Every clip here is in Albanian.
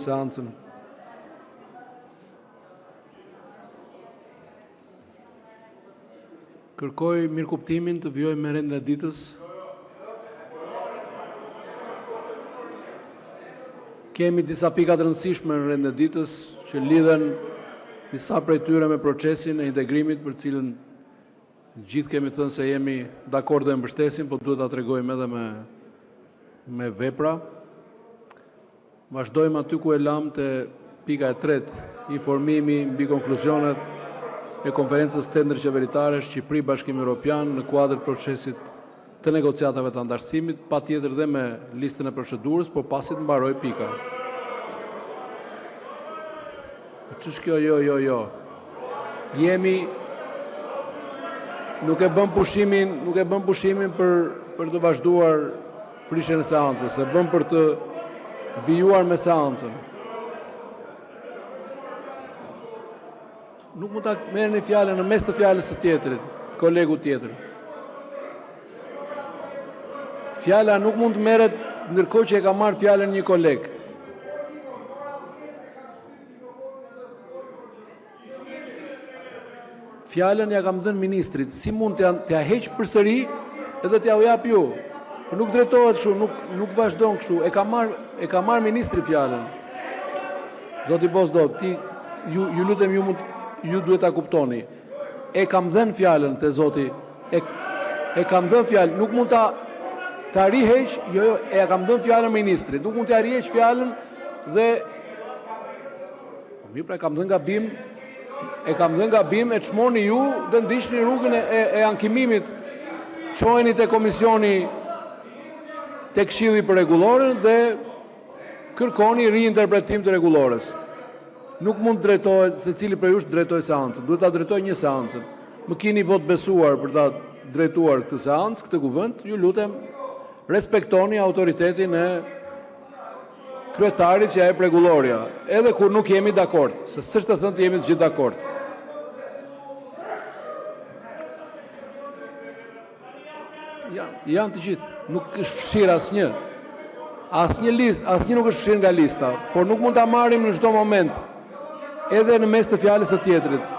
vijojmë seancën. Kërkoj mirëkuptimin të vijojmë me rendin e ditës. Kemi disa pika të rëndësishme në rendin e ditës, që lidhen disa prej tyre me procesin e integrimit, për të cilin të gjithë kemi thënë se jemi dakord dhe e mbështesim, por duhet ta tregojmë edhe me me vepra. Vazhdojmë aty ku e lamë, te pika e tretë, informimi mbi konkluzionet e Konferencës së tetë Ndërqeveritare Shqipëri-Bashkim Europian, në kuadër të procesit të negociatave të anëtarësimit, patjetër dhe me listën e procedurës, por pasi të mbarojë pika. Ç'është kjo jo, jo, jo? Jemi nuk e bëm pushimin, nuk e bëm pushimin për për të vazhduar prishjen e seancës, e bëm për të vijuar me seancën. Nuk mund ta merrni fjalën në mes të fjalës së tjetrit, kolegut tjetër. Fjala nuk mund të merret ndërkohë që e ka marrë fjalën një koleg. Fjalën ia kam dhënë ministrit, si mund t'ia heq përsëri edhe t'jua jap ju? Po nuk drejtohet kështu, nuk nuk vazhdon kështu. E ka marrë e ka marrë ministri fjalën. Zoti Bozdo, ti ju ju lutem ju mund ju duhet ta kuptoni. E kam dhënë fjalën te zoti e e kam dhënë fjalën, nuk mund ta ta riheq, jo jo, e kam dhënë fjalën ministrit, nuk mund t'ia riheq fjalën dhe Po mirë, pra e kam dhënë gabim, e kam dhënë gabim, e çmoni ju dhe ndiqni rrugën e, e, e ankimimit. Çojeni te komisioni te Këshilli për Rregulloren dhe kërkoni riinterpretim të rregullores. Nuk mund të drejtohet secili prej jush të drejtojë seancën, duhet ta drejtojë një seancën. Më kini votëbesuar për ta drejtuar këtë seancë, këtë kuvend, ju lutem respektoni autoritetin e kryetarit që ia jep rregullorja, edhe kur nuk jemi dakord, se s'është e thënë të jemi të gjithë dakord. Ja, janë të gjithë, nuk është fshirë asnjë. Asnjë listë, asnjë nuk është fshirë nga lista, por nuk mund ta marrim në çdo moment, edhe në mes të fjalës së tjetrit.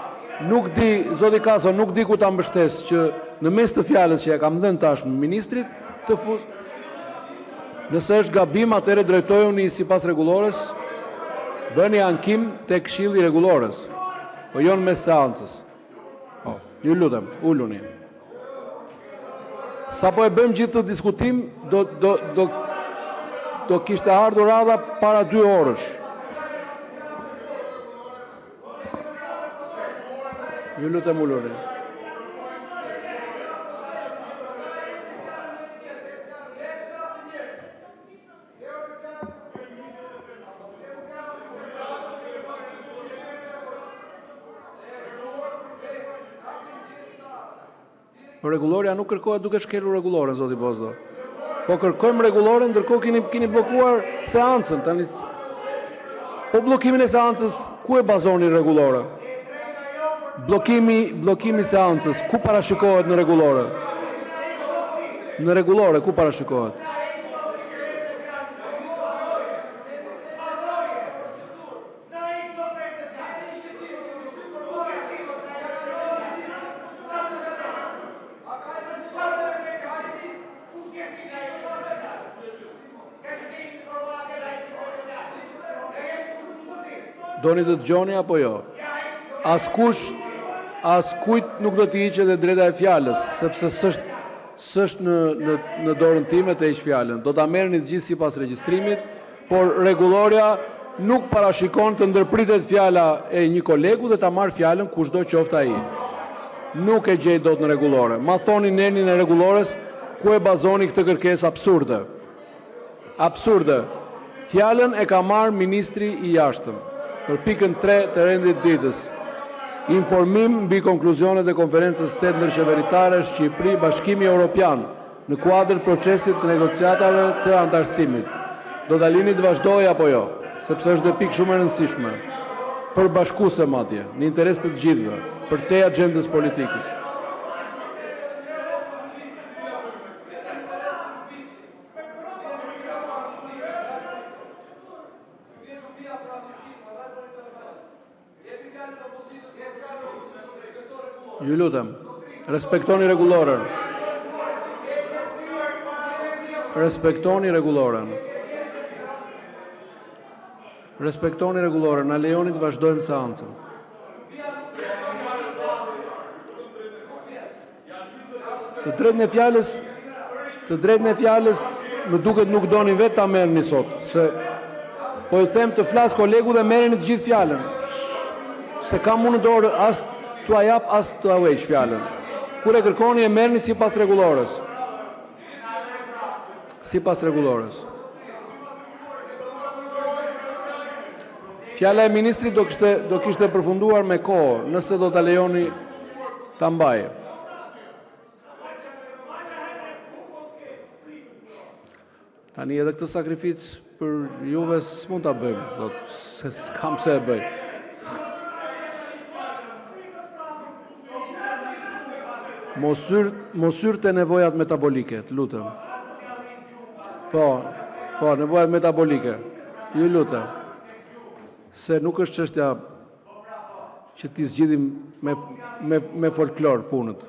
Nuk di, zoti Kaso, nuk di ku ta mbështes që në mes të fjalës që ia kam dhënë tashmë ministrit, të fus Nëse është gabim, atëherë drejtojuni sipas rregullores, bëni ankim te Këshilli i Rregullores, po jo në mes seancës. Po, ju lutem, uluni. Sapo e bëjmë gjithë këtë diskutim, do do do do kishte ardhur radha para dy orësh. Ju lutem uluni. Po rregullorja nuk kërkohet duke shkelur rregulloren, zoti Bozdo. Po kërkojmë rregulloren ndërkohë keni keni bllokuar seancën tani. Po bllokimin e seancës ku e bazoni në rregullore? Bllokimi, bllokimi i seancës ku parashikohet në rregullore? Në rregullore ku parashikohet? Doni të dëgjoni apo jo? Askush, askujt nuk do t'i hiqet e drejta e fjalës, sepse s'është s'është në në në dorën time të heq fjalën. Do ta merrni të gjithë sipas regjistrimit, Por rregullorja nuk parashikon të ndërpritet fjala e një kolegu dhe ta marrë fjalën kushdo qoftë ai. Nuk e gjej dot në rregullore. Ma thoni nenin e rregullores ku e bazoni këtë kërkesë absurde. Absurde. Fjalën e ka marrë ministri i Jashtëm për pikën 3 të rendit të ditës. Informim mbi konkluzionet e Konferencës 8 Ndërqeveritare Shqipëri-Bashkimi Europian. Në kuadër të procesit të negociatave të anëtarësimit. Do ta lini të vazhdojë apo jo? Sepse është dhe pikë shumë e rëndësishme, përbashkuese madje, në interes të të gjithëve, përtej axhendës politikës. Ju lutem, respektoni Rregulloren. Respektoni Rregulloren. Respektoni Rregulloren, na lejoni të vazhdojmë seancën. Të drejtën e fjalës, të drejtën e fjalës, më duket nuk doni vetë ta merrni sot, se po ju them të flasë kolegu dhe merreni të gjithë fjalën. S'e kam unë në dorë as t'jua jap, as t'jua heq fjalën. Kur e kërkoni e merrni sipas Rregullores. Sipas Rregullores. Fjala e ministrit do kishte do kishte përfunduar me kohë, nëse do ta lejoni ta mbajë. Tani edhe këtë sakrificë për juve s'mund ta bëjmë, do se s'kam pse e bëj. Mos hyr, mos hyr te nevojat metabolike, të lutem. Po, po, nevojat metabolike. Ju lutem. Se nuk është çështja që t'i zgjidhim me me me folklor punët.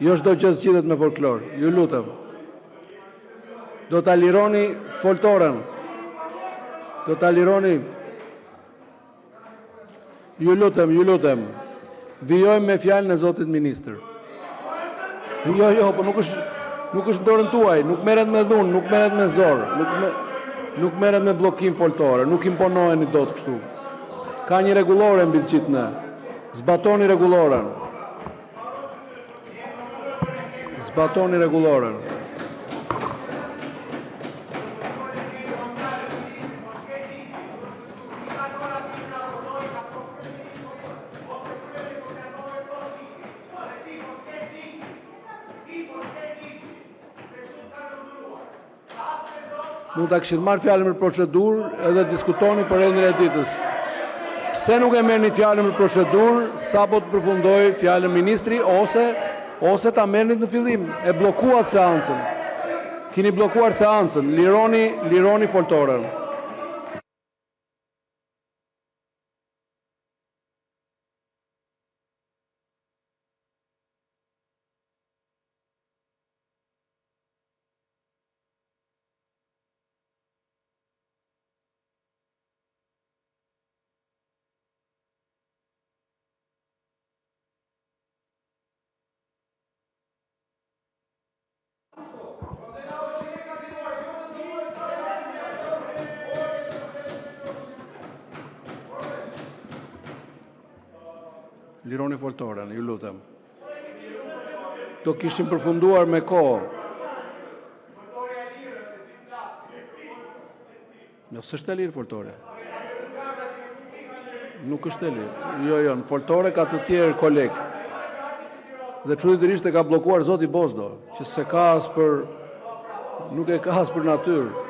Jo çdo gjë zgjidhet me folklor. Ju lutem. Do ta lironi foltoren. Do ta lironi. Ju lutem, ju lutem. Vijojmë me fjalën e zotit ministër. Jo, jo, po nuk është nuk është në dorën tuaj, nuk merret me dhunë, nuk merret me zor, nuk me nuk merret me bllokim foltore, nuk imponoheni dot kështu. Ka një rregullore mbi të gjithë ne. Zbatoni rregulloren. Zbatoni rregulloren. Mund ta kishit marrë fjalën për procedurë edhe diskutoni për rendin e ditës. Pse nuk e merrni fjalën për procedurë sapo të përfundojë fjalën ministri ose ose ta merrnit në fillim? E bllokuat seancën. Keni bllokuar seancën. Lironi, lironi foltoren. Lironi foltoren, ju lutem. Do kishim përfunduar me kohë. Jo, s'është e lirë foltorja. Nuk është e lirë. Jo, jo, në foltore ka të tjerë kolegë. Dhe çuditërisht e ka bllokuar zoti Bozdo, që s'e ka as për nuk e ka as për natyrë.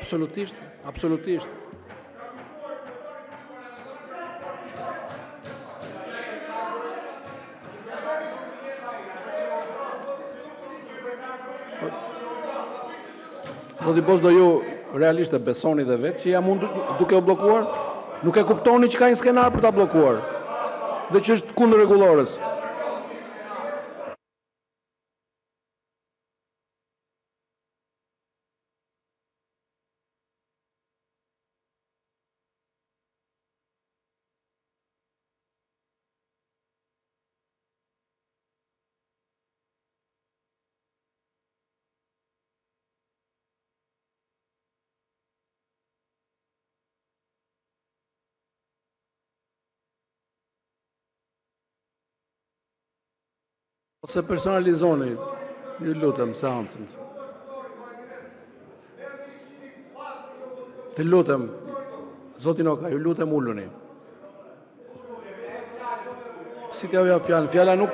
Absolutisht, absolutisht. Zoti Bozdo, ju realisht e besoni dhe vetë që jam unë duke e bllokuar? Nuk e kuptoni që ka një skenar për ta bllokuar dhe që është kundër rregullores? Mos e personalizoni, ju lutem, seancën. Të lutem, zoti Noka, ju lutem uluni. Si t'jua jap fjalën? Fjala nuk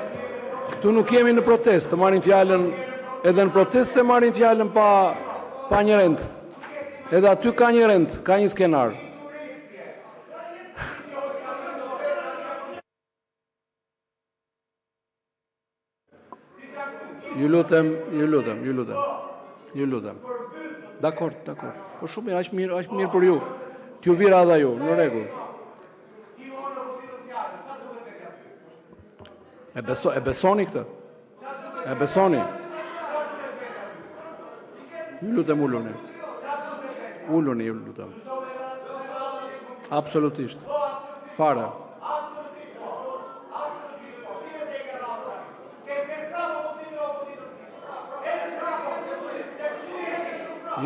këtu nuk jemi në protestë, të marrin fjalën edhe në protestë s'e marrin fjalën pa pa një rend. Edhe aty ka një rend, ka një skenar. Ju lutem, ju lutem, ju lutem. Ju lutem. Dakord, dakord. Po shumë mirë, aq mirë, aq mirë për ju. T'ju vijë radha ju, në rregull. E beso, e besoni këtë? E besoni? Ju lutem uluni. Uluni, ju lutem. Absolutisht. Fare.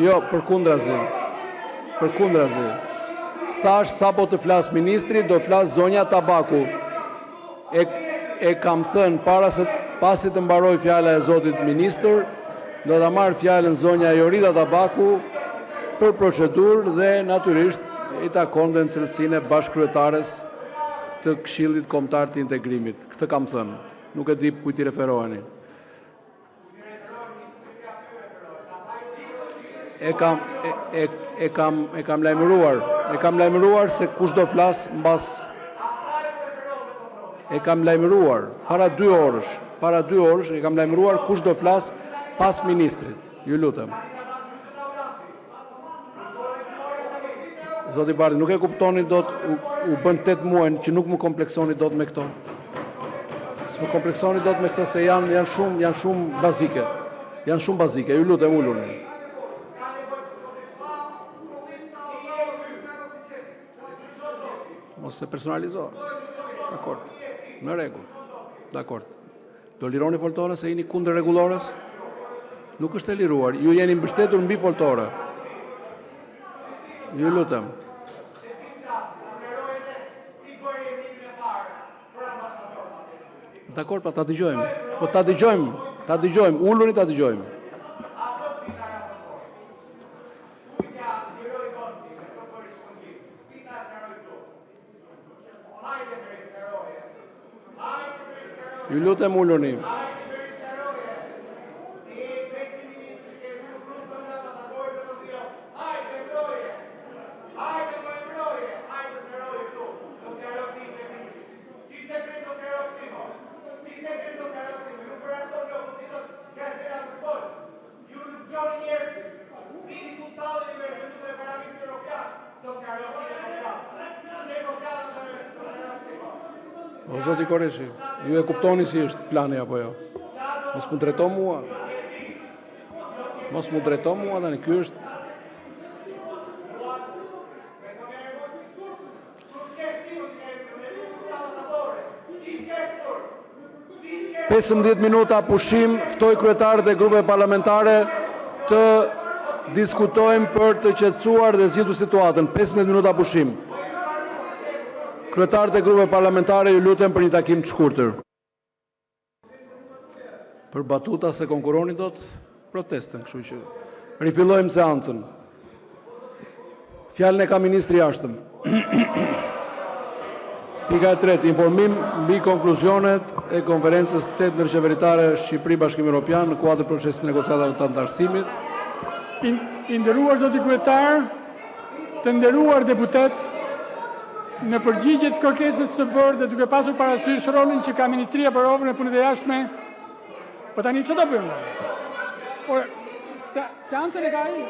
Jo, përkundrazi. Përkundrazi. Thashë sapo të flasë ministri, do flasë zonja Tabaku. E e kam thënë para se pasi të mbarojë fjala e zotit ministër, do ta marrë fjalën zonja Jorida Tabaku për procedurë dhe natyrisht i takon dhe në cilësinë e bashkëkryetares të Këshillit Kombëtar të Integrimit. Këtë kam thënë. Nuk e di kujt i referoheni. E kam e, e, e kam e kam lajmëruar, e kam lajmëruar se kush do flasë mbas E kam lajmëruar para 2 orësh, para 2 orësh e kam lajmëruar kush do flasë pas ministrit. Ju lutem. Zoti Bardhi, nuk e kuptoni dot, u, u bënë 8 muaj që nuk më kompleksoni dot me këto. S'më kompleksoni dot me këto se janë janë shumë janë shumë bazike. Janë shumë bazike, ju lutem uluni. Mos e personalizo. Dakord. Në rregull. Dakord. Do lironi foltoren se jeni kundër rregullores? Nuk është e liruar. Ju jeni mbështetur mbi foltore. Ju lutem. Dakord, pa ta dëgjojmë. Po ta dëgjojmë, ta dëgjojmë, uluni ta dëgjojmë. Ju lutem uluni. Ju nuk dëgjoni njerëzit. Vini këtu talleni me rezolutën e Parlamentit Evropian, do sqarosh ti negociatat. Negociatat do sqarosh ti. O zoti Korreshi, ju e kuptoni si është plani apo jo? Mos më drejto mua. Mos më drejto mua tani, ky është 15 minuta pushim, ftoj kryetarët e grupeve parlamentare të diskutojmë për të qetësuar dhe zgjidhur situatën. 15 minuta pushim. Kryetarët e grupeve parlamentare, ju lutem për një takim të shkurtër. Për batuta s'e konkurroni dot protestën, kështu që rifillojmë seancën. Fjalën e ka ministri i Jashtëm. Pika e tretë, informim mbi konkluzionet e konferencës 8 ndërqeveritare Shqipëri Bashkim Evropian në kuadër të procesit të negociatave të anëtarësimit. I, i nderuar zoti kryetar, të nderuar deputetë, në përgjigje të kërkesës së bërë dhe duke pasur parasysh rolin që ka Ministria për Europën e Punët e Jashtme, po tani ç'do bëjmë? Por se, seancën e ka ai.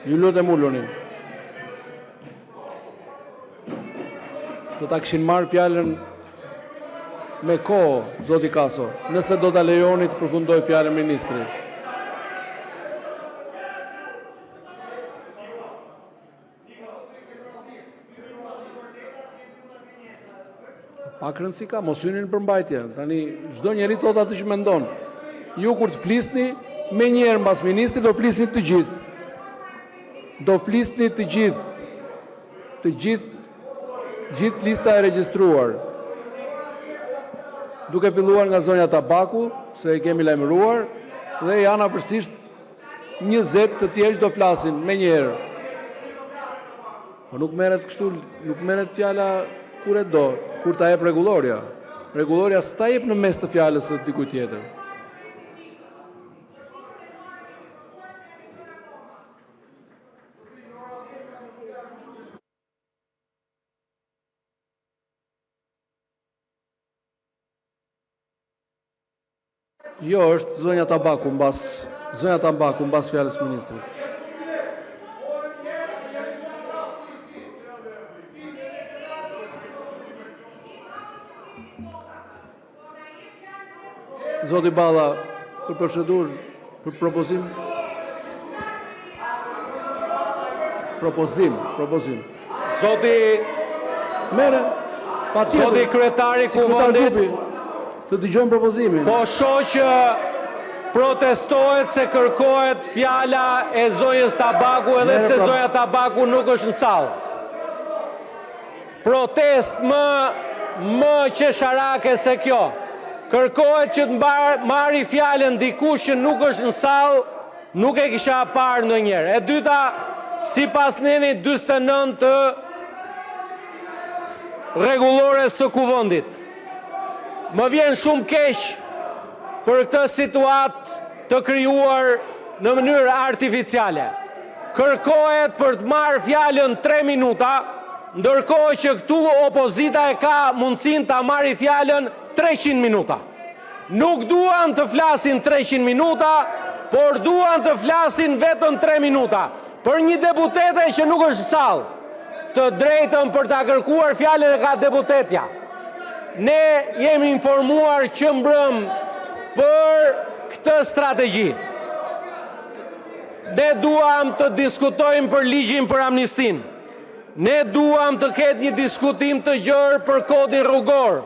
Ju lutem uluni. Do ta kishin marrë fjalën me kohë, zoti Kaso, nëse do ta lejoni të përfundojë fjalën ministri. Pak rëndësi ka, mos hyni në përmbajtje. Tani çdo njeri thotë atë që mendon. Ju kur të flisni, menjëherë mbas ministrit do flisni të gjithë. Do flisni të gjithë. Të gjithë, gjithë lista e regjistruar. Duke filluar nga zonja Tabaku, se e kemi lajmëruar, dhe janë afërsisht 20 të tjerë që do flasin menjëherë. Po nuk merret kështu, nuk merret fjala kur e do, kur ta jep rregullorja. Rregullorja s'ta jep në mes të fjalës së dikujt tjetër. Jo, është zonja Tabaku mbas zonja Tabaku mbas fjalës së ministrit. Zoti Balla, për procedurë, për propozim. Propozim, propozim. Zoti Merre, patjetër. Zoti kryetar i Si kryetar Kuvendit, grupi, të dëgjojmë propozimin. Po shoh që protestohet se kërkohet fjala e zonjës Tabaku edhe Merre, pse pra- zonja Tabaku nuk është në sallë. Protestë më më qesharake se kjo. Kërkohet që të marri fjalën dikush që nuk është në sallë, nuk e kisha parë ndonjëherë. E dyta, sipas nenit 49 të rregullores së Kuvendit. Më vjen shumë keq për këtë situatë të krijuar në mënyrë artificiale. Kërkohet për të marrë fjalën 3 minuta, ndërkohë që këtu opozita e ka mundësinë ta marrë fjalën 300 minuta. Nuk duan të flasin 300 minuta, por duan të flasin vetëm 3 minuta. Për një deputete që nuk është në sallë, të drejtën për ta kërkuar fjalën e ka deputetja. Ne jemi informuar që mbrëm për këtë strategji. Ne duam të diskutojmë për ligjin për amnistinë. Ne duam të ketë një diskutim të gjerë për kodin rrugor.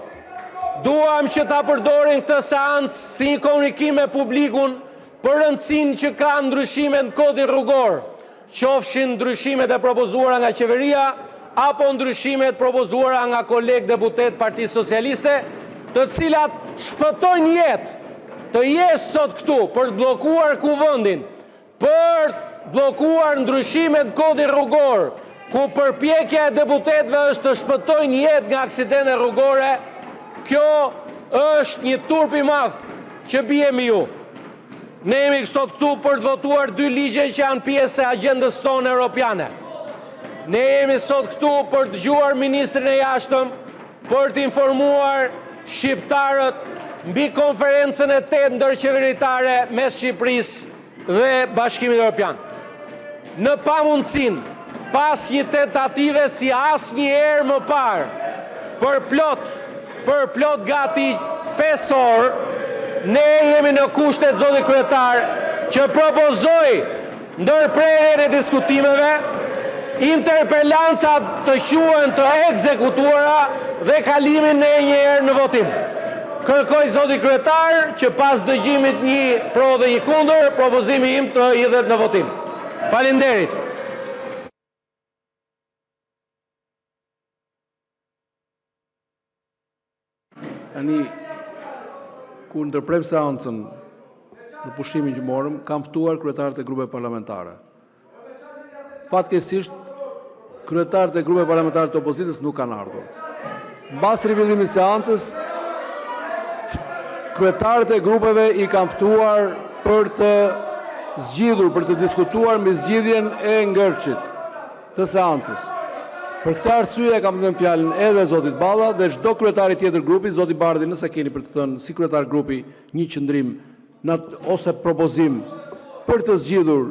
Duam që ta përdorim këtë seancë si një komunikim me publikun për rëndësinë që ka ndryshimet në kodin rrugor, qofshin ndryshimet e propozuara nga qeveria apo ndryshimet e propozuara nga kolegë deputetë të Partisë Socialiste, të cilat shpëtojnë jetë. Të jesh sot këtu për të bllokuar kuvendin, për të bllokuar ndryshimet në kodin rrugor, ku përpjekja e deputetëve është të shpëtojnë jetë nga aksidente rrugore, kjo është një turp i madh që bie mbi ju. Ne jemi sot këtu për të votuar dy ligje që janë pjesë e agjendës sonë europiane. Ne jemi sot këtu për të dëgjuar ministrin e Jashtëm, për të informuar shqiptarët mbi konferencën e 8 ndërqeveritare mes Shqipërisë dhe Bashkimit Evropian. Në pamundësinë, pas një tentative si asnjëherë më parë, për plot, për plot gati 5 orë, ne jemi në kushtet, zoti kryetar, që propozoj ndërprerjen e diskutimeve, interpelancat të quhen të ekzekutuara dhe kalimin menjëherë në votim. Kërkoj zoti kryetar që pas dëgjimit një pro dhe një kundër, propozimi im të hidhet në votim. Faleminderit. Tani, kur ndërpremë seancën në pushimin që morëm, kam ftuar kryetarët e grupeve parlamentare. Fatkeqësisht, kryetarët e grupeve parlamentare të opozitës nuk kanë ardhur. Mbas rifillimit të seancës, kryetarët e grupeve i kam ftuar për të zgjidhur, për të diskutuar mbi zgjidhjen e ngërçit të seancës. Për këtë arsye e kam dhënë fjalën edhe zotit Balla dhe çdo kryetari tjetër grupi, zoti Bardhi, nëse keni për të thënë si kryetar grupi një qëndrim ose propozim për të zgjidhur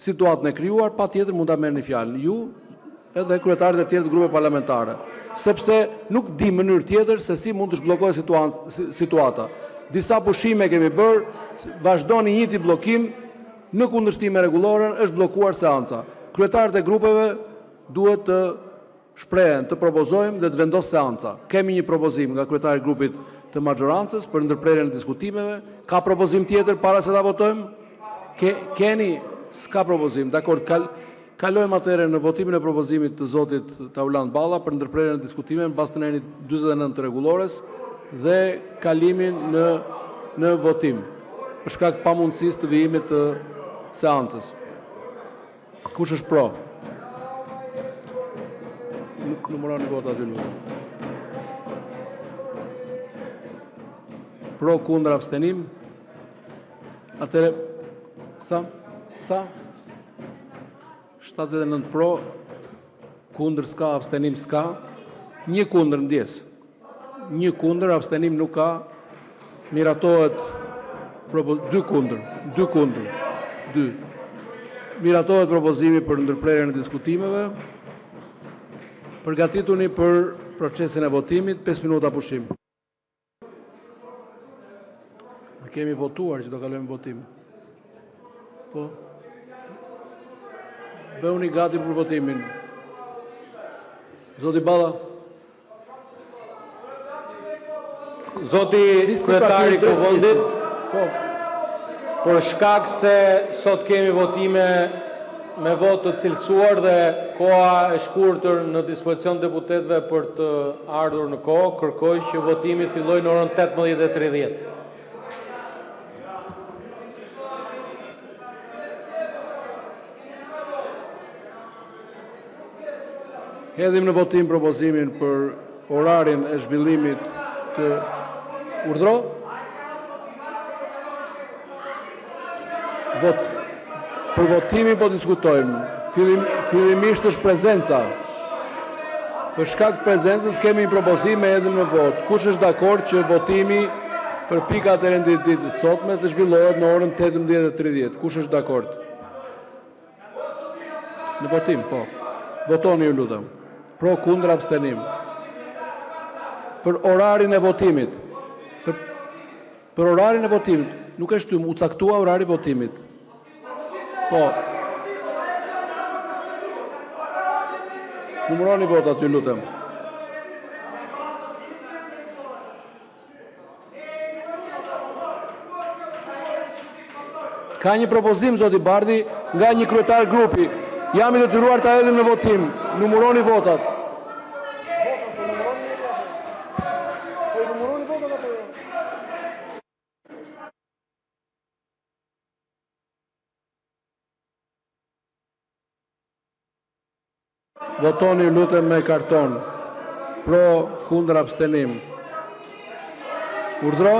situatën e krijuar, patjetër mund ta merrni fjalën ju edhe kryetarët e tjerë të grupeve parlamentare, sepse nuk di mënyrë tjetër se si mund të zhbllokohet situata. Disa pushime kemi bërë, vazhdon i njëjti bllokim, në kundërshtim me rregulloren është bllokuar seanca. Kryetarët e grupeve duhet të. Shprehen, të propozojmë dhe të vendosë seanca. Kemi një propozim nga kryetari i grupit të mazhorancës për ndërprerjen e diskutimeve. Ka propozim tjetër para se ta votojmë? Ke, keni? S'ka propozim. Dakord, kal, kalojmë atëherë në votimin e propozimit të zotit Taulant Balla për ndërprerjen e diskutimeve në bazë të nenit 49 të Rregullores dhe kalimin në në votim për shkak të pamundësisë të vijimit të seancës. Kush është pro? Nuk numëroni votat ju lutem. Pro kundër abstenim. Atëherë sa? Sa? 79 pro, kundër s'ka, abstenim s'ka. Një kundër ndjesë. Një kundër, abstenim nuk ka. Miratohet propo dy kundër, dy kundër, dy. Miratohet propozimi për ndërprerjen e diskutimeve. Përgatituni për procesin e votimit, 5 minuta pushim. Ne kemi votuar që do kalojmë votim. Po. Bëhuni gati për votimin. Zoti Balla. Zoti kryetar i Kuvendit, po. Për shkak se sot kemi votime me votë të cilësuar dhe koha e shkurtër në dispozicion të deputetëve për të ardhur në kohë, kërkoj që votimi të fillojë në orën 18:30. Hedhim në votim propozimin për orarin e zhvillimit të urdhro. Vot për votimin po diskutojmë. Fillim, fillimisht është prezenca. Për shkak të prezencës kemi një propozim e hedhim në votë. Kush është dakord që votimi për pikat e rendit të ditës sotme të zhvillohet në orën 18:30? Kush është dakord? Në votim, po. Votoni ju lutem. Pro, kundër, abstenim. Për orarin e votimit. Për, për orarin e votimit. Nuk e shtymë, u caktua orari i votimit. Po. Numëroni votat, ju lutem. Ka një propozim, zoti Bardhi, nga një kryetar grupi. Jam i detyruar ta hedhim në votim. Numëroni votat. Po i numëroni votat apo jo? Votoni ju lutem me karton. Pro, kundër, abstenim. Urdhro?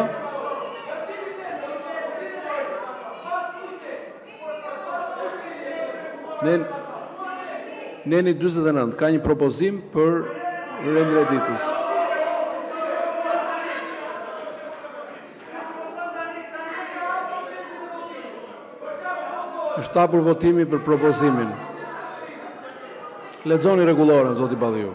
Nen, neni 49 ka një propozim për rendin e ditës. Është hapur votimi për propozimin. Lexoni rregulloren, zoti Balliu.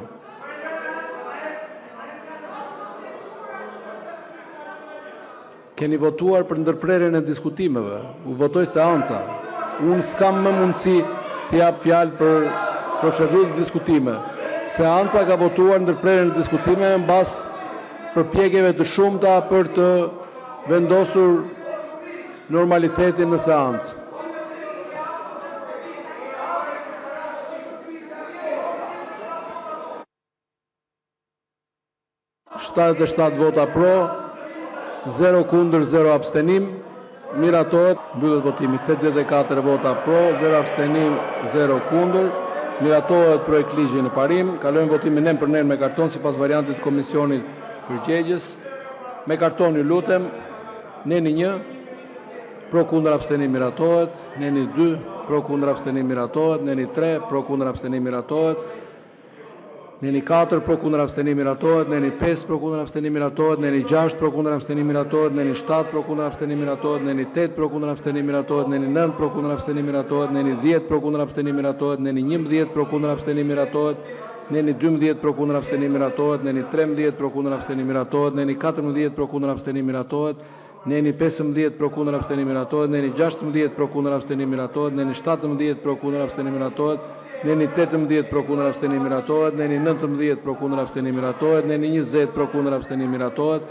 Keni votuar për ndërprerjen e diskutimeve. U votoi seanca. Unë s'kam më mundësi të jap fjalë për procedurë të diskutime. Seanca ka votuar ndërprerjen e diskutimeve mbas përpjekjeve të shumta për të vendosur normalitetin në seancë. 77 vota pro, 0 kundër, 0 abstenim. Miratohet. Mbyllet votimi. 84 vota pro, 0 abstenim, 0 kundër. Miratohet projektligji në parim. Kalojmë votimin nen për nen me karton sipas variantit të komisionit përgjegjës. Me karton ju lutem. Neni 1 pro kundër abstenim miratohet. Neni 2 pro kundër abstenim miratohet. Neni 3 pro kundër abstenim miratohet. Neni 4 pro kundër abstenim miratohet, neni 5 pro kundër abstenim miratohet, neni 6 pro kundër abstenim miratohet, neni 7 pro kundër abstenim miratohet, neni 8 pro kundër abstenim miratohet, neni 9 pro kundër abstenim miratohet, neni 10 pro kundër abstenim miratohet, neni 11 pro kundër abstenim miratohet, neni 12 pro kundër abstenim miratohet, neni 13 pro kundër abstenim miratohet, neni 14 pro kundër abstenim miratohet, neni 15 pro kundër abstenim miratohet, neni 16 pro kundër abstenim miratohet, neni 17 pro kundër abstenim miratohet. Neni 18. Pro? Kundër? Abstenim? Miratohet. Neni 19. Pro? Kundër? Abstenim? Miratohet. Neni 20. Pro? Kundër? Abstenim? Miratohet.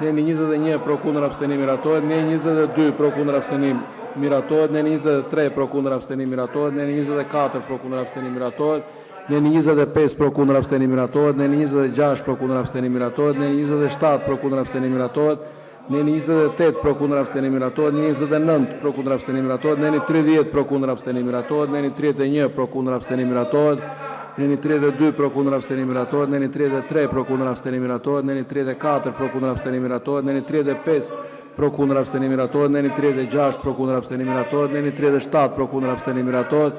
Neni 21. Pro? Kundër? Abstenim? Miratohet. Neni 22. Pro? Kundër? Abstenim? Miratohet. Neni 23. Pro? Kundër? Abstenim? Miratohet. Neni 24. Pro? Kundër? Abstenim? Miratohet. Neni 25. Pro? Kundër? Abstenim? Miratohet. Neni 26. Pro? Kundër? Abstenim? Miratohet. Neni 27. Pro? Kundër? Abstenim? Miratohet. Neni 28 pro kundër abstenim miratohet, neni 29 pro kundër abstenim miratohet, neni 30 pro kundër abstenim miratohet, neni 31 pro kundër abstenim miratohet, neni 32 pro kundër abstenim miratohet, neni 33 pro kundër abstenim miratohet, neni 34 pro kundër abstenim miratohet, neni 35 pro kundër abstenim miratohet, neni 36 pro kundër abstenim miratohet, neni 37 pro kundër abstenim miratohet,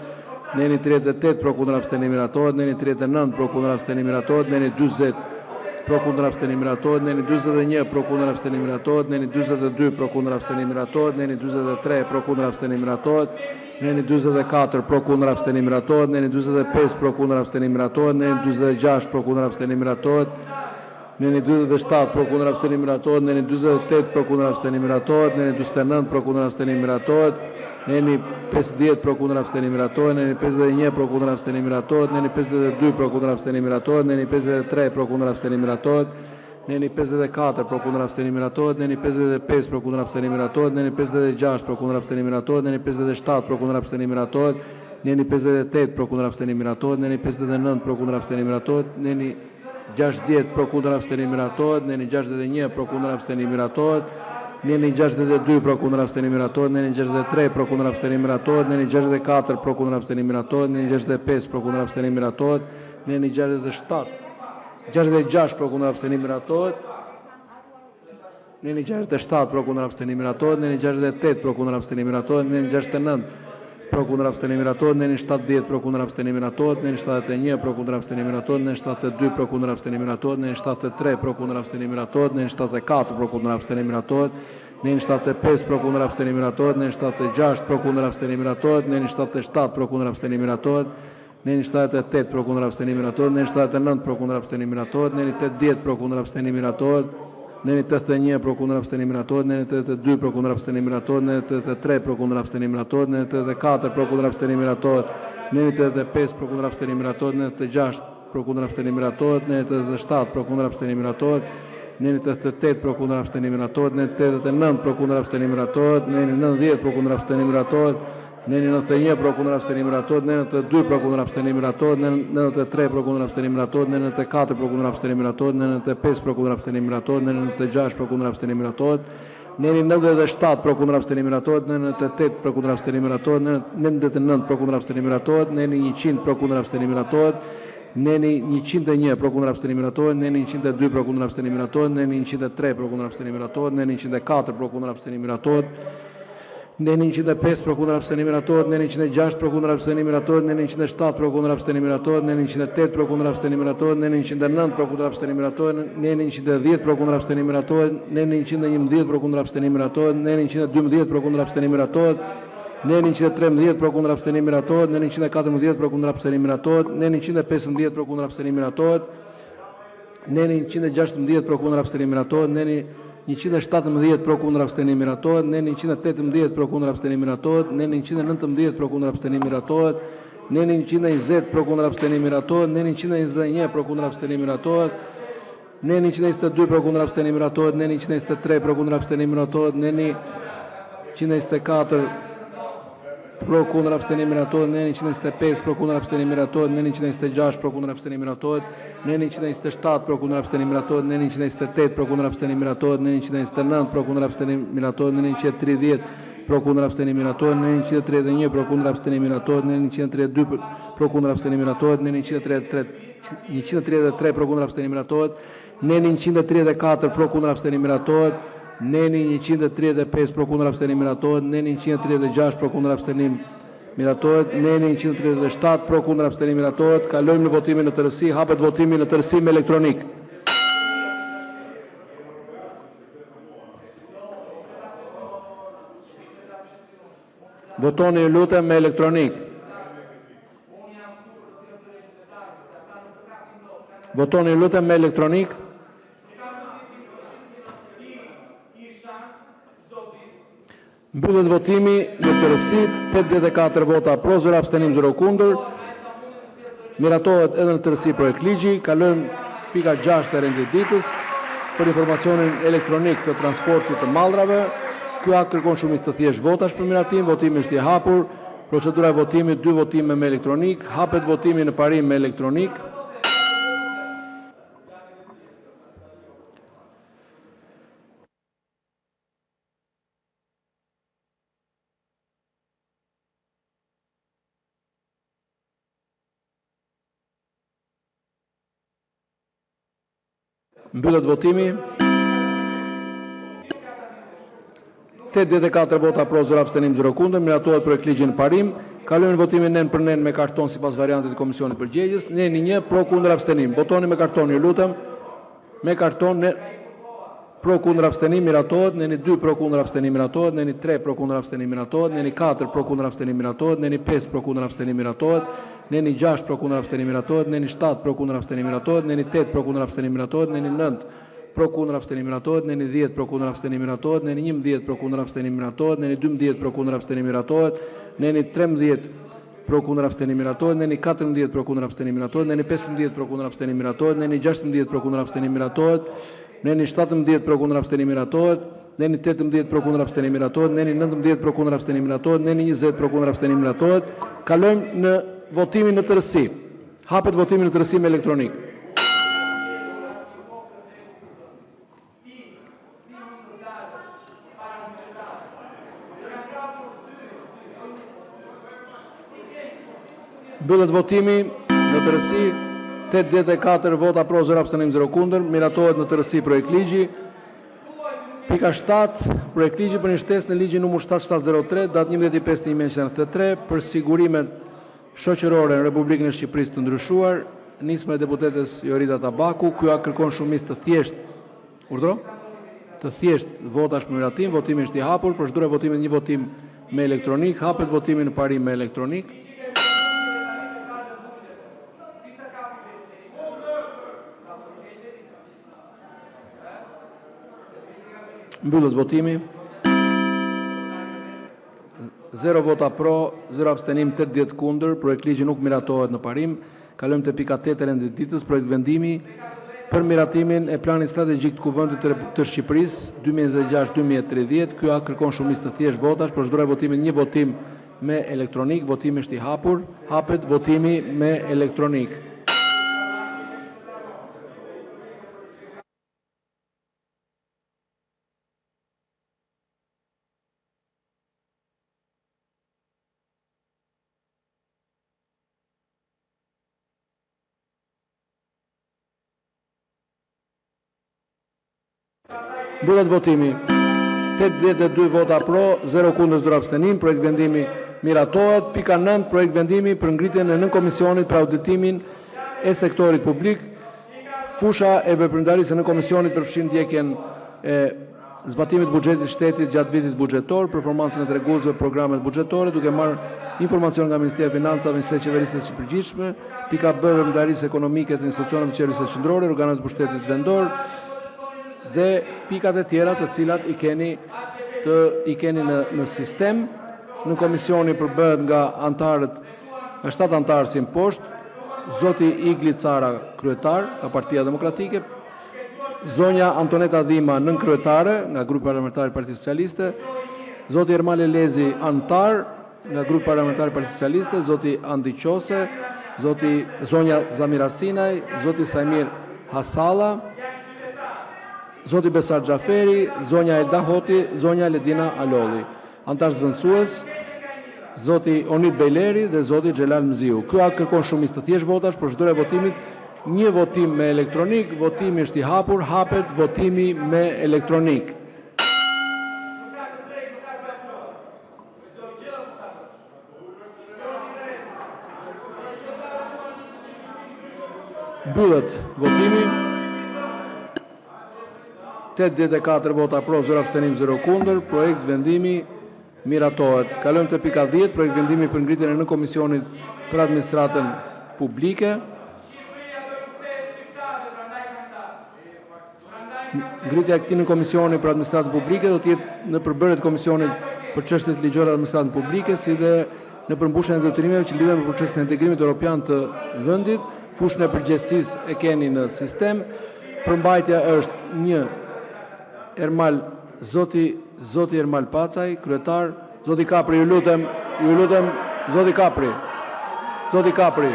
neni 38 pro kundër abstenim miratohet, neni 39 pro kundër abstenim miratohet, neni 40 pro kundër abstenim miratohet, neni 41 pro kundër abstenim miratohet, neni 42 pro kundër abstenim miratohet, neni 43 pro kundër abstenim miratohet, neni 44 pro kundër abstenim miratohet, neni 45 pro kundër abstenim miratohet, neni 46 pro kundër abstenim miratohet, neni 47 pro kundër abstenim miratohet, neni 48 pro kundër abstenim miratohet, neni 49 pro kundër abstenim miratohet, neni 50 pro kundër abstenim miratohet, neni 51 pro kundër abstenim miratohet, neni 52 pro kundër abstenim miratohet, neni 53 pro kundër abstenim miratohet, neni 54 pro kundër abstenim miratohet, neni 55 pro kundër abstenim miratohet, neni 56 pro kundër abstenim miratohet, neni 57 pro kundër abstenim miratohet, neni 58 pro kundër abstenim miratohet, neni 59 pro kundër abstenim miratohet, neni 60 pro kundër abstenim miratohet, neni 61 pro kundër abstenim miratohet, neni 62 pro kundër abstenim miratohet, neni 63 pro kundër abstenim miratohet, neni 64 pro kundër abstenim miratohet, neni 65 pro kundër abstenim miratohet, neni 67 66 pro kundër abstenim miratohet, neni 67 pro kundër abstenim miratohet, neni 68 pro kundër abstenim miratohet, neni 69 pro kundër abstenim miratohet, neni 70 pro kundër abstenim miratohet, neni 71 pro kundër abstenim miratohet, neni 72 pro kundër abstenim miratohet, neni 73 pro kundër abstenim miratohet, neni 74 pro kundër abstenim miratohet, neni 75 pro kundër abstenim miratohet, neni 76 pro kundër abstenim miratohet, neni 77 pro kundër abstenim miratohet, neni 78 pro kundër abstenim miratohet, neni 79 pro kundër abstenim miratohet, neni 80 pro kundër abstenim miratohet, neni 81 pro kundër abstenim miratohet, neni 82 pro kundër abstenim miratohet, neni 83 pro kundër abstenim miratohet, neni 84 pro kundër abstenim miratohet, neni 85 pro kundër abstenim miratohet, neni 86 pro kundër abstenim miratohet, neni 87 pro kundër abstenim miratohet, neni 88 pro kundër abstenim miratohet, neni 89 pro kundër abstenim miratohet, neni 90 pro kundër abstenim miratohet, neni 91 pro kundër abstenim miratohet, neni 92 pro kundër abstenim miratohet, neni 93 pro kundër abstenim miratohet, neni 94 pro kundër abstenim miratohet, neni 95 pro kundër abstenim miratohet, neni 96 pro kundër abstenim miratohet, neni 97 pro kundër abstenim miratohet, neni 98 pro kundër abstenim miratohet, neni 99 pro kundër abstenim miratohet, neni 100 pro kundër abstenim miratohet, neni 101 pro kundër abstenim miratohet, neni 102 pro kundër abstenim miratohet, neni 103 pro kundër abstenim miratohet, neni 104 pro kundër abstenim miratohet, neni 105 pro kundër abstenim miratohet, neni 106 pro kundër abstenim miratohet, neni 107 pro kundër abstenim miratohet, neni 108 pro kundër abstenim miratohet, neni 109 pro kundër abstenim miratohet, neni 110 pro kundër abstenim miratohet, neni 111 pro kundër abstenim miratohet, neni 112 pro kundër abstenim miratohet, neni 113 pro kundër abstenim miratohet, neni 114 pro kundër abstenim miratohet, neni 115 pro kundër abstenim miratohet, neni 116 pro kundër abstenim miratohet, neni 117 pro kundër abstenim miratohet, neni 118 pro kundër abstenim miratohet, neni 119 pro kundër abstenim miratohet, neni 120 pro kundër abstenim miratohet, neni 121 pro kundër abstenim miratohet, neni 122 pro kundër abstenim miratohet, neni 123 pro kundër abstenim miratohet, neni 124 pro kundër abstenim miratohet, neni 125 pro kundër abstenim miratohet, neni 126 pro kundër abstenim miratohet, neni 127 pro kundër abstenim miratohet, neni 128 pro kundër abstenim miratohet, neni 129 pro kundër abstenim miratohet, neni 130 pro kundër abstenim miratohet, neni 131 pro kundër abstenim miratohet, neni 132 pro kundër abstenim miratohet, neni 133 133 pro kundër abstenim miratohet, neni 134 pro kundër abstenim miratohet, neni 135 pro kundër abstenim miratohet, neni 136 pro kundër abstenim miratohet, neni 137 pro kundër abstenim miratohet. Kalojmë në votimin në tërësi, hapet votimi në tërësi me elektronikë. Votoni ju lutem me elektronikë. Votoni ju lutem me elektronikë. Mbyllet votimi në tërësi, 84 vota pro, 0 abstenim, 0 kundër. Miratohet edhe në tërësi projektligji. Kalojmë pika 6 e rendit të ditës për informacionin elektronik të transportit të mallrave. Ky akt kërkon shumicë të thjeshtë votash për miratim. Votimi është i hapur. Procedura e votimit, dy votime me elektronikë. Hapet votimi në parim me elektronikë. Mbyllet votimi. 84 vota pro, 0 abstenim, 0 kundër. Miratohet projektligji në parim. Kalojmë në votimin nen për nen me karton sipas variantit të komisionit përgjegjës. Neni 1 pro kundër abstenim. Votoni me karton, ju lutem. Me karton ne pro kundër abstenim miratohet. Neni 2 pro kundër abstenim miratohet. Neni 3 pro kundër abstenim miratohet. Neni 4 pro kundër abstenim miratohet. Neni 5 pro kundër abstenim miratohet. Neni 6 pro kundër abstenim miratohet. Neni 7 pro kundër abstenim miratohet. Neni 8 pro kundër abstenim miratohet. Neni 9 pro kundër abstenim miratohet. Neni 10 pro kundër abstenim miratohet. Neni 11 pro kundër abstenim miratohet. Neni 12 pro kundër abstenim miratohet. Neni 13 pro kundër abstenim miratohet. Neni 14 pro kundër abstenim miratohet. Neni 15 pro kundër abstenim miratohet. Neni 16 pro kundër abstenim miratohet. Neni 17 pro kundër abstenim miratohet. Neni 18 pro kundër abstenim miratohet. Neni 19 pro kundër abstenim miratohet. Neni 20 pro kundër abstenim miratohet. Kalojmë në votimin në tërësi. Hapet votimi në tërësi me elektronikë. Mbyllet votimi në tërësi. 84 vota pro, 0 abstenim, 0 kundër. Miratohet në tërësi projektligji. Pika 7, projektligji për një shtesë në ligjin numër 7703, datë 11.5.1993 për sigurimet shoqërore në Republikën e Shqipërisë të ndryshuar, nisma e deputetes Jorida Tabaku. Ky akt kërkon shumicë të thjeshtë. Urdhëro? Të thjeshtë votash për miratim. Votimi është i hapur. Procedura e votimit një votim me elektronikë. Hapet votimi në parim me elektronikë. Mbyllet votimi. 0 vota pro, 0 abstenim, 80 kundër. Projektligji nuk miratohet në parim. Kalojmë te pika 8 e rendit të ditës, projektvendimi për miratimin e planit strategjik të Kuvendit të, të Shqipërisë 2026-2030. Ky akt kërkon shumicë të thjeshtë votash. Procedura e votimit një votim me elektronikë. Votimi është i hapur. Hapet votimi me elektronikë. Mbyllet votimi. 82 vota pro, 0 kundër, 0 abstenim. Projektvendimi miratohet. Pika 9, projektvendimi për ngritjen e nënkomisionit për auditimin e sektorit publik. Fusha e veprimtarisë së nënkomisionit përfshin ndjekjen e zbatimit të buxhetit të shtetit gjatë vitit buxhetor, performancën e treguesve për programet buxhetore, duke marrë informacion nga Ministria e Financave, Njësia e Qeverisjes së Përgjithshme, pika B, veprimtarisë ekonomike të institucioneve të qeverisjes qendrore, organeve të pushtetit vendor dhe pikat e tjera të cilat i keni të i keni në në sistem. Nënkomisioni përbëhet nga anëtarët nga 7 anëtarë si më poshtë, zoti Igli Cara, kryetar nga Partia Demokratike, zonja Antoneta Dhima, nënkryetare nga Grupi Parlamentar i Partisë Socialiste, zoti Ermal Elezi, anëtar nga Grupi Parlamentar i Partisë Socialiste, zoti Andi Qose, zoti zonja Zamira Sinaj, zoti Saimir Hasalla, zoti Besar Xhaferi, zonja Elda Hoti, zonja Ledina Alolli. Anëtar zëvendësues, zoti Onid Bejleri dhe zoti Xhelal Mziu. Ky akt kërkon shumicë të thjeshtë votash, procedura e votimit një votim me elektronikë, votimi është i hapur, hapet votimi me elektronikë. Mbyllet votimi. 84 vota pro, 0 abstenim, 0 kundër. Projektvendimi miratohet. Kalojmë te pika 10, projektvendimi për ngritjen e nënkomisionit për administratën publike. Ngritja e këtij nënkomisioni për administratën publike do të jetë në përbërje të Komisionit për Çështjet Ligjore dhe Administratën Publike, si dhe në përmbushjen e detyrimeve që lidhen me procesin e integrimit europian të vendit. Fushën e përgjegjësisë e keni në sistem. Përmbajtja është 1 Ermal zoti zoti Ermal Pacaj, kryetar, zoti Kapri, ju lutem, ju lutem, zoti Kapri. Zoti Kapri.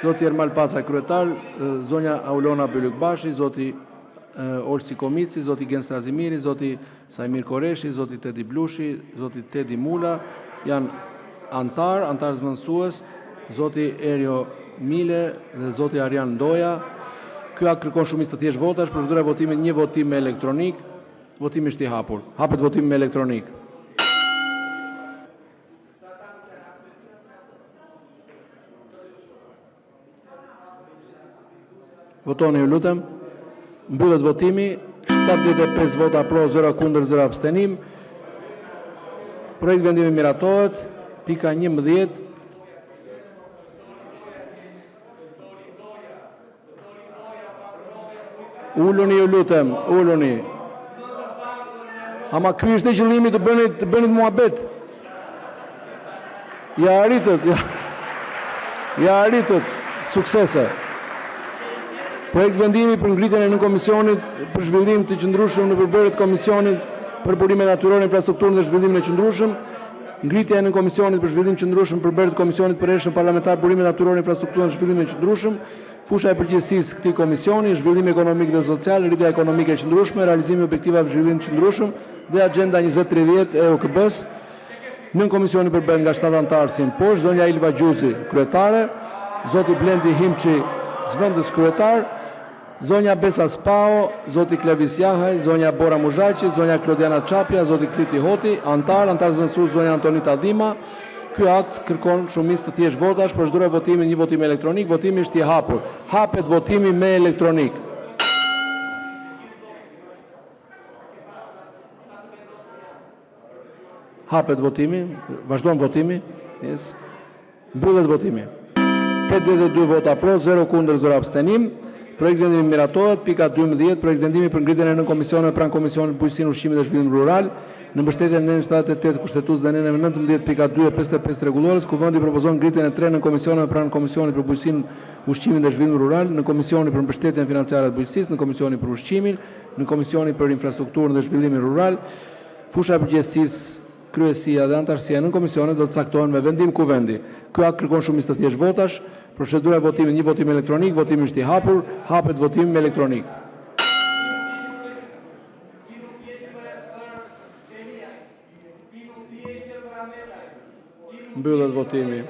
Zoti Ermal Pacaj, kryetar, zonja Aulona Bylykbashi, zoti Olsi Komici, zoti Gent Strazimiri, zoti Saimir Korreshi, zoti Tedi Blushi, zoti Tedi Mula janë anëtarë, anëtarë zëvendësues, zoti Erjo Mile dhe zoti Arjan Ndoja. Ky akt kërkon shumicë të thjeshtë votash. Procedura e votimit një votim me elektronikë. Votimi është i hapur. Hapet votimi me elektronikë. Votoni, ju lutem. Mbyllet votimi. 75 vota pro, 0 kundër, 0 abstenim. Projektvendimi miratohet. Pika 11. Uluni, ju lutem, uluni. Ama ky ishte qëllimi të bënit të bënit muhabet. Ia arritët, ia, ia arritët. Suksese. Projektvendimi për ngritjen e nënkomisionit për zhvillim të qëndrueshëm në përbërje të Komisionit për Burimet Natyrore, Infrastrukturën dhe Zhvillimin e Qëndrueshëm. Ngritja e nënkomisionit për zhvillim të qëndrueshëm në përbërje të Komisionit të Përhershëm Parlamentar Burimet Natyrore, Infrastrukturën dhe Zhvillimin e Qëndrueshëm. Fusha e përgjegjësisë së këtij komisioni është zhvillimi ekonomik dhe social, rritja ekonomike e qëndrueshme, realizimi i objektivave të zhvillimit të qëndrueshëm dhe Agjenda 2030 e OKB-së. Nënkomisioni përbëhet nga 7 anëtarë si më poshtë: zonja Ilva Gjuzi, kryetare, zoti Blendi Himçi, zëvendëskryetar, zonja Besa Spaho, zoti Klevis Jahaj, zonja Bora Muzhaqi, zonja Klodiana Çapja, zoti Kliti Hoti, anëtar, anëtar zëvendësues zonja Antoneta Dhima. Ky akt kërkon shumicë të thjeshtë votash, procedura e votimit një votim elektronik, votimi është i hapur. Hapet votimi me elektronikë. Hapet votimi, vazhdon votimi. Yes. Mbyllet votimi. 82 vota pro, 0 kundër, 0 abstenim. Projektvendimi miratohet. Pika 12, projektvendimi për ngritjen e nënkomisioneve pranë Komisionit për Bujqësinë, Ushqimin dhe Zhvillimin Rural. Në mbështetje të nenit 78 të Kushtetutës dhe neneve 19.2 e 55 të Rregullores, Kuvendi propozon ngritjen e tre nënkomisioneve pranë Komisionit për Bujqësinë, Ushqimin dhe Zhvillimin Rural, Nënkomisioni për Mbështetjen Financiare të Bujqësisë, Nënkomisioni për Ushqimin, Nënkomisioni për Infrastrukturën dhe Zhvillimin Rural. Fusha e përgjegjësisë, kryesia dhe anëtarësia e nënkomisioneve do të caktohen me vendim Kuvendi. Ky akt kërkon shumicë të thjeshtë votash. Procedura e votimit, një votim elektronik, votimi është i hapur, hapet votimi me elektronikë. Mbyllet votimi.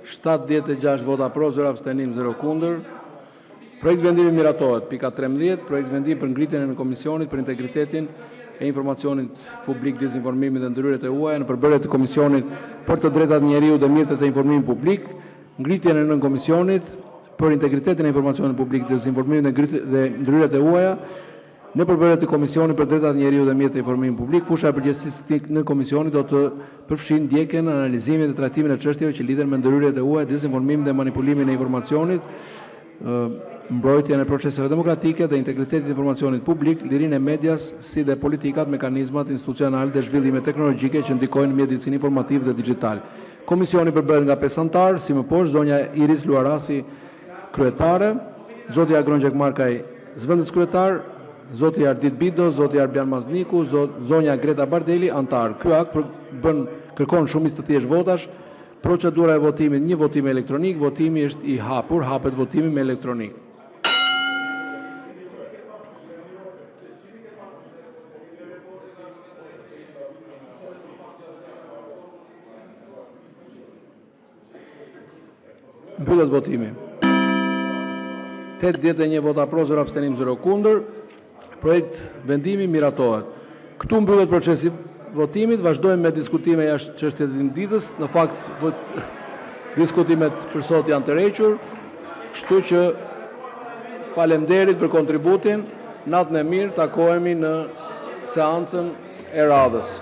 76 vota pro, 0 abstenim, 0 kundër. Projektvendimi miratohet. Pika 13, projektvendim për ngritjen e Nënkomisionit për Integritetin e Informacionit Publik, Dezinformimin dhe Ndërhyrjet e Huaja në përbërje të Komisionit për të Drejtat e Njeriut dhe Mjetet e Informimit Publik, ngritjen e Nënkomisionit për Integritetin e Informacionit Publik, Dezinformimin dhe Ndërhyrjet e Huaja në përbërje të Komisionit për të Drejtat e Njeriut dhe Mjetet e Informimit Publik. Fusha e përgjegjësisë së këtij nënkomisioni do të përfshijë ndjekjen, analizimin dhe trajtimin e çështjeve që lidhen me ndërhyrjet e huaja, dezinformimin dhe manipulimin e informacionit, mbrojtjen e proceseve demokratike dhe integritetit të informacionit publik, lirinë e medias, si dhe politikat, mekanizmat institucionalë dhe zhvillimet teknologjike që ndikojnë në mjedisin informativ dhe digjital. Komisioni përbëhet nga 5 anëtarë, si më poshtë: zonja Iris Luarasi, kryetare, zoti Agron Gjekmarkaj, zëvendëskryetar, zoti Ardit Bido, zoti Arbjan Mazniku, zonja Greta Bardeli, anëtar. Ky akt përbën kërkon shumicë të thjeshtë votash. Procedura e votimit, një votim elektronik, votimi është i hapur, hapet votimi me elektronikë. Mbyllet votimi. 81 vota pro, 0 abstenim, 0 kundër. Projektvendimi miratohet. Këtu mbyllet procesi i votimit, vazhdojmë me diskutime jashtë çështjes së ditës. Në fakt, diskutimet për sot janë tërhequr, kështu që faleminderit për kontributin. Natën e mirë, takohemi në seancën e radhës.